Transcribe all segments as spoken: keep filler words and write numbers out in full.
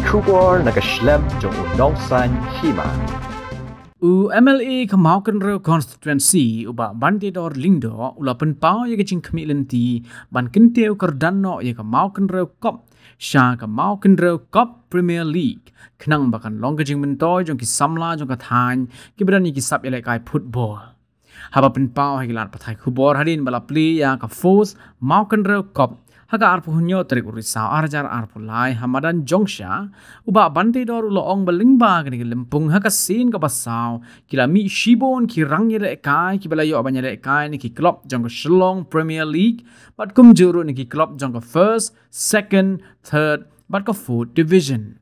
Khubor na ka shlem jong u nongsan hima. U M L A ka Mawkynrew Constituency, u Bah Bantedor Lyngdoh, u la pynpaw ïa ka jingkhmih lynti ban kyntiew kyrdan noh ïa ka Mawkynrew Cup sha ka Mawkynrew Cup Premier League, khnang ba kan long ka jingmyntoi jong ki samla jong ka thaiñ kiba don ïa ki sap ïalehkai football. Haba pynpaw ha ki lad pathai khubor hadien ba la plie ïa ka Fourth Mawkynrew Cup ha ka arphew hynñiew tarik u Risaw ar hajar arphew lai ha madan Jongsha, u Bah Bantedor u la ong ba lyngba kane ka lympung ha ka sien kaba saw ki la mih shibun ki rang ïalehkai kiba la ïoh ban ïalehkai na ki club jong ka Shillong Premier League bad kumjuh ruh na ki club jong ka First, Second, Third bad ka Fourth Division.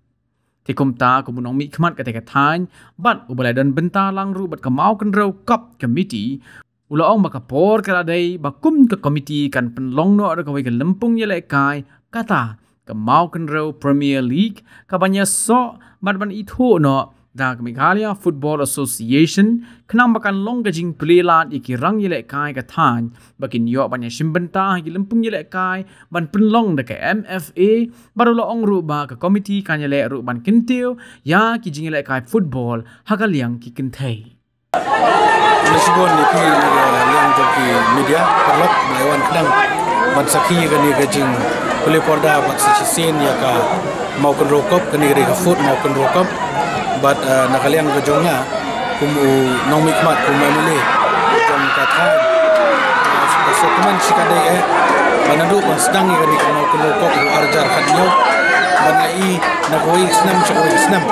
Te kumta, kum u nongmihkhmat katei ka thaiñ bad uba la don bynta lang ruh bad ka Mawkynrew Cup Committee, u la ong ba ka por ka la dei ba kum ka committee kan pynlong noh da kawei ka lympung ïalehkai, kata ka Mawkynrew Premier League, ka ban ïasoh bad ban ithuh noh da ka Meghalaya Football Association, khnang ba kan long ka jingplie lad ïa ki rang ïalehkai ka thaiñ ba kin ïoh ban ïashim bynta ha ki lympung ïalehkai ban pynlong da ka M F A, bad u la ong ruh ba ka committee kan ïaleh ruh ban kyntiew ïa ki jingïalehkai football ha ka liang ki kynthei. Khublei shibun ïa phi, eh, liang jong ki media paralok ba la wan khnang ban sakhi ïa kane ka jingplie porda bad sa shisien ïa ka Mawkynrew Cup, kane ka dei ka Fourth Mawkynrew Cup. Bad, eh, na ka liang ka jong nga kum u nongmihkhmat, kum u M L A jong ka thaiñ, eh, ka sngewkmen shikatdei eh ba naduh ban sdang ïa kane ka Mawkynrew Cup u ar hajar khathynñiew, ba nga i na kawei ka snem sha kawei ka snem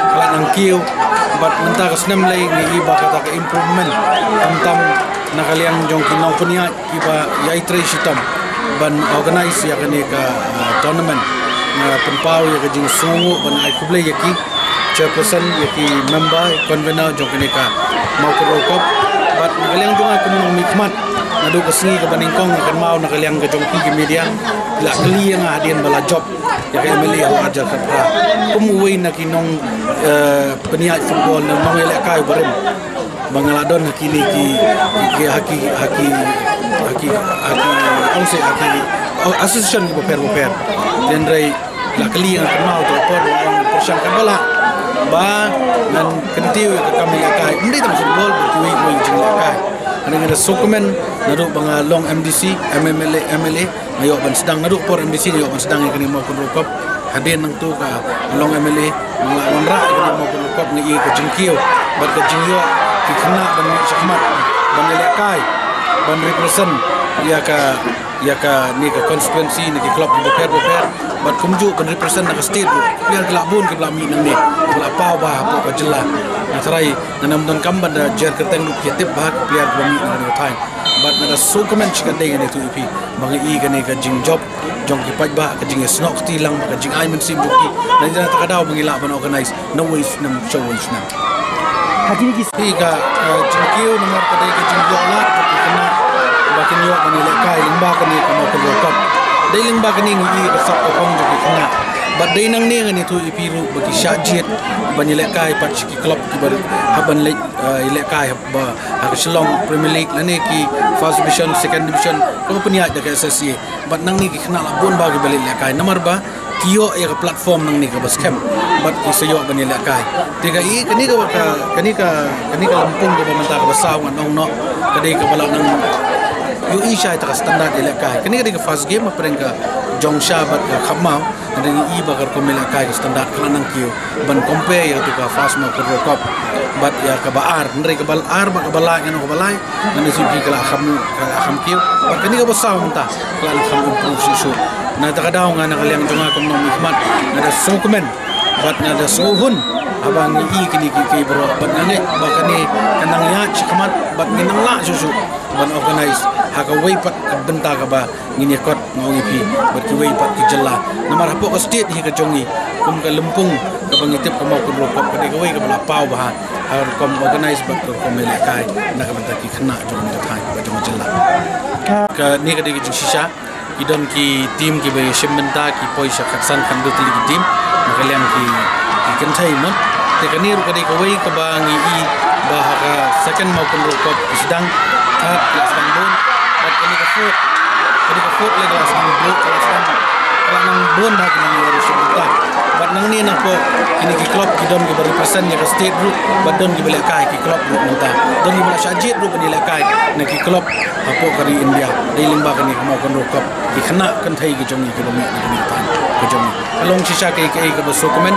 ka la nang kiew. Bad mynta ka snem lei nga i ba kata ka improvement, khamtam na ka liang jong ki nongpynïaid kiba ïai trei shitom ban organize ïa kane ka, ah, tournament. Nga pynpaw ïa ka jingsngewnguh ban ai khublei ïa ki chairperson, ïa ki member, convener jong kane ka Mawkynrew Cup. Bad na ka liang jong nga kum u nongmihkhmat, naduh ka sngi kaba nyngkong nga kynmaw na ka liang ka jong phi ki media, la kylli ïa nga hadien ba la jop ïa ka M L A ha u ar hajar khatphra kum uwei na ki nong, eh, pynïaid football, na nongïalehkai barim ba nga la don ha kine ki, ki, ha ki, ha ki, ha ki, ha ki, ong seh, ha ki, oh, association kiba pher ba pher. Hynrei la kylli nga kynmaw ha ka por ba nga ong pyrshang katba lah ba ngan kyntiew ïa ka kam ïalehkai, ym dei tang football bad kiwei kiwei ki jingïalehkai. Hynrei nga da sngewkmen naduh ba nga long M D C, M M L A, M L A, nga ïoh ban sdang, naduh por M D C nga ïoh ban sdang ïa kane Mawkynrew Cup. Hadien nangta ka long M L A, nga la wanrah ïa kane Mawkynrew Cup, nga i ka jingkiew bad ka jingïoh ki khynnah ban mih shakhmat ban ïalehkai, ban represent ïa ka, ïa kane ka constituency na ki club kiba pher ba pher, bad kumjuh ban represent na ka state ruh. Ki player ki la bun kiba la mih nangne, kiba la paw bha hapoh ka jylla. Nga tharai ngan ym donkam ban da jer kyrteng ruh, phi tip bha ki player kiba mih na kane ka thaiñ. Bad nga da sngewkmen shikatdei, ngan ïathuh ïa phi ba nga i kane ka jingjop jong ki paidbah, ka jingïasnoh kti lang bad ka jingai mynsiem jong ki. Nangta kata ka daw ba ngi lah ban organize na uwei u snem sha uwei u snem. Ha kine ki, ka, eh, jingkiew namar ka dei ka jingïoh lad jong ki khynnah ba kin ïoh ban ïalehkai lyngba kane ka Mawkynrew Cup. Dei lyngba kane ngi i ka sap ka phong jong ki khynnah. Bad dei nangne ngan ïathuh ïa phi ruh ba ki shah jied ban ïalehkai pat sha ki club kiba hap ban leit, eh, ïalehkai haba ha ka Shillong Premier League lane ki First Division, Second Division, kaba pynïaid da ka S S C A. Bad nangne ki khynnah la bun bha kiba leit lehkai namar ba ki ïoh ïa ka platform nangne kaba skhem bad ki sa ïoh ban ïalehkai. Te ka i kane ka, ka, kane ka, kane ka lympung kaba mynta kaba saw ngan ong noh, ka dei kaba la nang ïohi shai ïa ka standard ïalehkai. Kane ka dei ka first game hapdeng ka Jongsha bad ka Khapmaw. Ngi i ba ka rukom ïalehkai ka standard ka la nang kiew ban compare ïa ka First Mawkynrew Cup bad ïa kaba ar. Hynrei kaba ar bad kaba lai, ngan ong kaba lai, ngan ong shisha ka la kham, ka la kham kiew. Bad kane kaba saw mynta ka la kham improve shisha. Na kata ka daw nga na ka liang jong nga kum u nongmihkhmat nga da sngewkmen bad nga da sngewhun haba ngi i kine kiei kiei baroh, bad nga ngeit ba kane kan nang ïaid shakhmat bad ngin nang lah shuh shuh ban organize ha kawei pat ka bynta kaba ngin ïakot, nga ong ïa phi, bad kiwei pat ki jylla. Namar hapoh ka state hi ka jong ngi, kum ka lympung kaba ngi tip ka Mawkynrew Cup, ka dei kawei kaba la paw bha ha ka rukom organize bad ka rukom ïalehkai na ka bynta ki khynnah jong ka thaiñ bad jong ka jylla. Kane ka dei ka jingshisha, ki don ki team kiba ïashim bynta, ki poi sha khatsan khatduh tylli ki team na ka liang ki, ki kynthei, mo. Te kane ruh ka dei kawei kaba ngi i ba ha ka second Mawkynrew Cup ki sdang, third ki la sdang bun, bad kane ka fourth, kane ka fourth lei ka la sdang bun, ka la sdang, ka la nang bun bha ki nongïashim bynta. Bad nangne na Ko kine ki club ki don kiba represent ïa ka state ruh, bad don kiba lehkai ki club ruh mynta. Don kiba la shah jied ruh ban ïalehkai na ki club hapoh ka ri India. Dei lyngba kane ka Mawkynrew Cup, ki khynnah kynthei ka jong ngi kiba mih na kane ka thaiñ ka jong ngi. Ka long shisha kaei kaei kaba sngewkmen,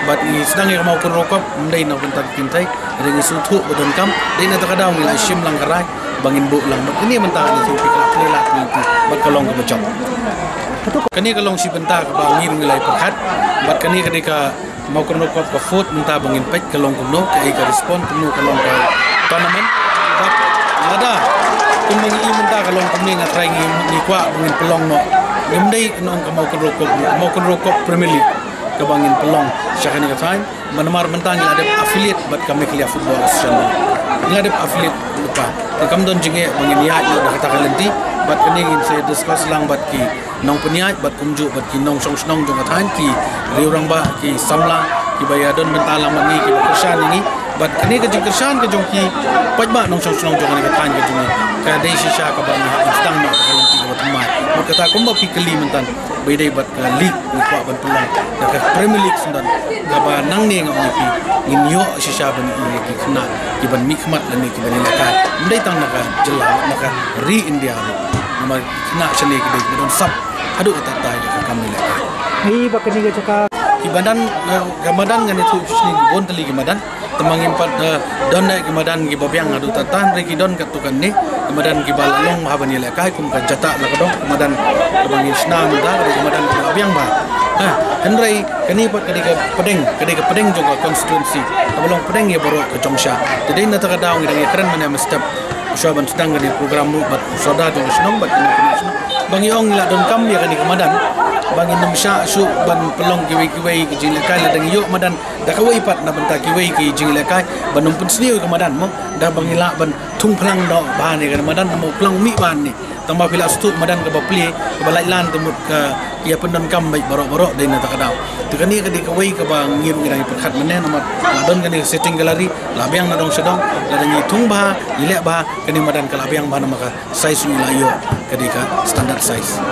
bad ngi sdang ïa ka Mawkynrew Cup ym dei na ka bynta ka kynthei. Hynrei ngi sngewthuh ba donkam, dei na kata ka daw ngi la shim lang ka rai ba ngin buh lang. Bad kane mynta ngi sngewthuh ka la plie lad ngi tu, bad ka long kaba jop. Kane ka long shi bynta kaba ngi ruh ngi la pyrkhat, bad kane ka dei ka Mawkynrew Cup ka fourth mynta ba ngin peit ka long kumno, kaei ka respond kumno, ka long ka tournament. Bad lada kumba ngi i mynta ka long kumne, nga trai ngi, ngi kwah ba ngin pynlong noh. Ngim dei nong ka Mawkynrew Cup, Mawkynrew Cup Premier League kaba ngin pynlong sha kane ka thaiñ. Namar mynta ngi la dep affiliate bad ka Meghalaya Football Association. Ngi la dep affiliate lypa. Te kam don jingeh ba ngin ïaid noh da kata ka lynti, bad kane ngin sa discuss lang bad ki nongpynïaid, bad kumjuh bad ki nongshong shnong jong ka thaiñ, ki riew rangbah, ki samla kiba ïadon bynta lang bad ngi, kiba kyrshan ïa ngi. Bad kane ka jingkyrshan ka jong ki paidbah nongshong shnong jong kane ka thaiñ ka jong ngi, ka dei shisha kaba ngi hap sdang noh ka lynti kaba thymmai. Bad kata kumba phi kylli mynta, ba ïadei bad ka league ngi kwah ban pynlong da ka Premier League syndon, kaba nangne nga ong ïa phi, ngin ïoh shisha ban ïoh ïa ki khynnah kiban mihkhmat lane kiban ïalehkai. Ym dei tang na ka jylla, na ka ri India ruh. Namar ki khynnah shane ki dei kiba don sap haduh katta katta ïa ka kam ïalehkai. Ngi ba kane ka jaka. Ki madan, eh, ka madan ngan ïathuh shisha, bun tylli ki madan. Te ma ngim pat, eh, don da ki madan kiba biang haduh katta, hynrei ki don katto katne ki madan kiba la long bha ban ïalehkai, kum ka Jatah la ka dong, ka madan kaba ngin shna mynta, ka dei ka madan kaba biang bha. Ha, hynrei kane pat ka dei ka pdeng, ka dei ka pdeng jong ka constituency, kaba long pdeng ïa baroh ka jong sha. Te dei na kata ka daw ngi dang ïakren mynne mynstep, shuwa ban sdang kane ka program ruh bad u Sordar jong ka shnong bad kine ki shnong, ba ngi ong ngi la donkam ïa kane ka madan, ba ngin ym shah shuh ban pynlong kiwei kiwei ki jingïalehkai, lada ngi ïoh madan da kawei pat na bynta kiwei ki jingïalehkai, ban ym pynsniew ïa ka madan mo, da ba ngi lah ban thung phlang noh bha ne ka madan, mo phlang mih bha ne. Tang ba phi la sdang madan kaba plie, kaba lait lan te mut ka ïa pyndonkam beit baroh baroh, dei na kata ka daw. Te kane ka dei kawei kaba ngi ruh ngi dang ïa pyrkhat mynne, namar la don kane ka sitting gallery, la biang na dong sha dong, lada ngi thung bha, ngi leh bha, kane madan ka la biang bha namar ka size ngi la ïoh ka dei ka standard size.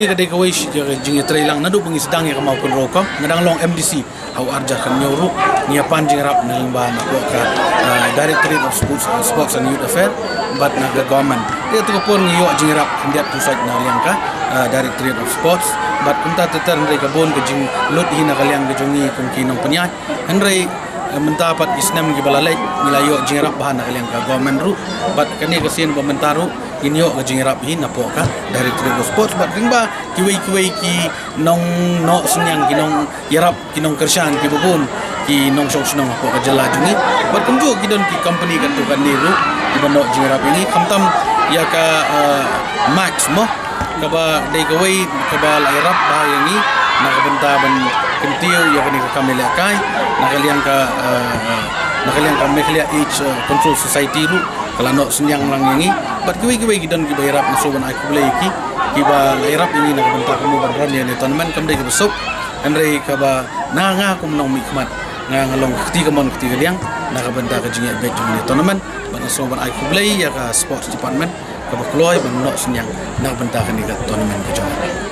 Ka dei kawei shi ka jingïatreilang naduh ba ngi sdang ïa ka Mawkynrew Cup, nga dang long M D C ha u ar hajar khathynñiew ruh, ngi ïa pan jingïarap na lyngba na ka, ah, Directorate of Sports, Sports and Youth Affairs bad na ka government. Te ha katu ka por ngi ïoh jingïarap khyndiat tu sait na liang ka, ah, Directorate of Sports, bad kumta ter ter hynrei ka bun ka jinglut hi na ka liang ka jong ngi kum ki nongpynïaid. Hynrei, eh, mynta pat ki snem kiba la leit ngi la ïoh jingïarap bha na ka liang ka government ruh. Bad kane ka sien ba mynta ruh ngin ïoh ka jingïarap hi napoh ka Directorate of Sports bad lyngba kiwei kiwei ki nongnohsynñiang, ki nongïarap, ki nongkyrshan kiba bun, ki nongshong shnong hapoh ka jylla jong ngi. Bad kumjuh ki don ki company katto katne ruh kiba noh jingïarap ïa ngi, khamtam ïa ka, eh, Max mo, kaba dei kawei kaba la ïarap bha ïa ngi na ka bynta ban kyntiew ïa kane ka kam ïalehkai na ka liang ka, eh, na ka liang ka Meghalaya Age, eh, Control Society ruh ka la noh synñiang lang ïa ngi. Bad kiwei kiwei ki don kiba ïarap, nga sngewbha ban ai khublei ïa ki kiba la ïarap ïa ngi na ka bynta kumno ban run ïa kane ka tournament. Kam dei kaba suk, hynrei kaba na nga kum nongmihkhmat, nga, nga long ka kti kamon kti kadiang na ka bynta ka jingïaid beit jong kane ka tournament. Bad nga sngewbha ban ai khublei ïa ka Sports Department kaba kloi ban noh synñiang na ka bynta kane ka tournament ka jong ngi.